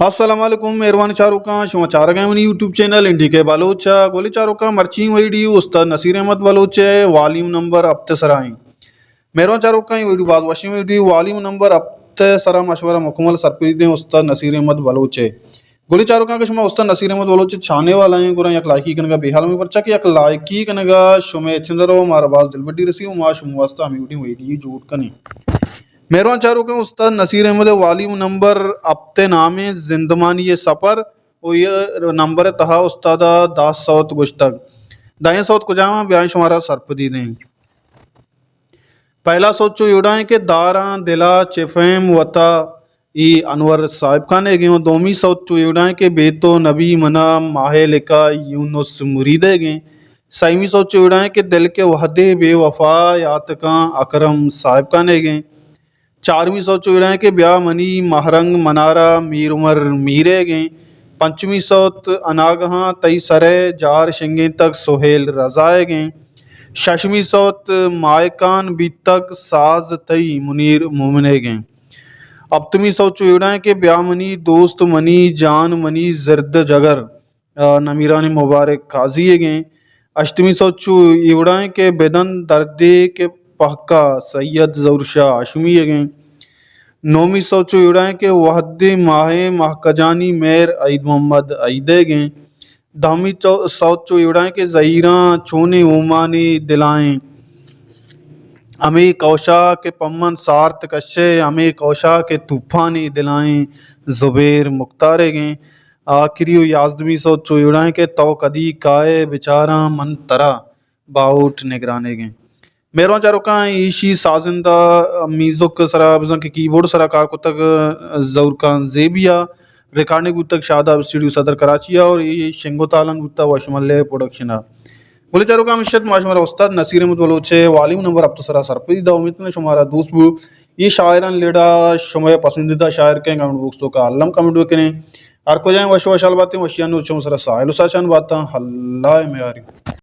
السلام علیکم مہروان چاروکاں، شما چارگ ءَ منی یوٹیوب چینل این ڈی کے بلوچ ءَ۔ گلیں چاروکاں، مرچی ویڈیو استاد نصیر احمد بلوچ ءِ والیوم نمبر ہپت ءِ سرا ایں۔ مہروان چاروکاں، اے ویڈیو باز وشیں ویڈیو، والیوم نمبر ہپت ءِ سرا ما شمارا مکمل سرپدی دیں استاد نصیر احمد بلوچ ءِ۔ گلیں چاروکاں، کہ شما استاد نصیر احمد بلوچ ءِ چاہنے والا ایں، گڑا یک لائکی کنگا بے حال مہ بئے، پرچا کہ یک لائکی کنگا شمے چندر و مارا باز دلبڈی رسی و ما شما واسطہ ہمے وڑیں ویڈیو جوڑ کنیں۔ مہروان چاروکاں، استاد نصیر احمد ءِ والیوم نمبر ہپت ءِ نام ایں زندمانی ءِ سپر و اے نمبر ءِ تہا استاد ءَ دہ سوت گوشتگ۔ دہیں سوت کجام ایں، بیائیں شمارا سرپدی دیں۔ پہلا سوت چو ایوڑا ایں کہ داراں دلا چفیم وتا، اے انور صاحب خان ئیگیں۔ و دومی سوت چو ایوڑا ایں کہ بے تو نبی منا ماہلکا یونس مرید ئیگیں۔ سیمی سوت چو ایوڑا ایں کہ دل کے وہدے بے وفا یاتکاں اکرم صاحب خان ئیگیں۔ چارمی سوت چو ایوڑا ایں کہ بیا منی مہرنگ منارا میر عمر میر ئیگیں۔ پنچمی سوت اناگہاں تئی سرئے جار شنگینتگ سہیل رضا ئیگیں۔ ششمی سوت مائکان بیتگ ساز تئی منیر مومن ئیگیں۔ ہپتمی سوت چو ایوڑا ایں کہ بیا منی دوست منی جان منی زرد جگر، آ، نمیران مبارک قاضی ئیگیں۔ ہشتمی سوت چو ایوڑا ایں کہ بدن دردے کہ پہکا سید ظہور شاہ ہاشمی ئیگیں۔ نومی سوت چو ایوڑا ایں کہ وہدے ماہے مہکجانی مہر عید محمد عید ئیگیں۔ دہمی چو-، سوت چو ایوڑا ایں کہ زہیراں چونیں اومانی دلائیں۔ ہمے کوشا کہ پمن سارت کشے، ہمے کوشا کہ توپانی دلائیں زبیر مختار ئیگیں۔ آخری و یازدمی سوت چو ایوڑا ایں کہ تو کدی کائے بچاراں من ترا باہوٹ نگران ئیگیں۔ مہروان چاروکاں، ایشی سازندہ میوزک سرا بزاں کہ کیبورڈ سرا کار کتگ ظہور خان زیبی ءَ، ریکارڈنگ بوتگ شاداب اسٹوڈیو صدر کراچی ءَ اور اے شنگ و تالان بوتگ وشملے پروڈکشن ءَ۔ گلیں چاروکاں، ہمیش ات ما شمارا استاد نصیر احمد بلوچ ءِ والیوم نمبر ہپت ءِ سرا سرپدی دا۔ امید کناں شمارا دوست بو۔ اے شاعرانی لیڈا شمئے پسندیدہ شاعر کئے، کمنٹ باکس توکا الم کمنٹ بکنیں۔ ہر کجائیں وش وشحال باتیں، وشیانی روچ شمئے سرا ساہیل و ساچان باتاں۔ اللہ ءِ میاری۔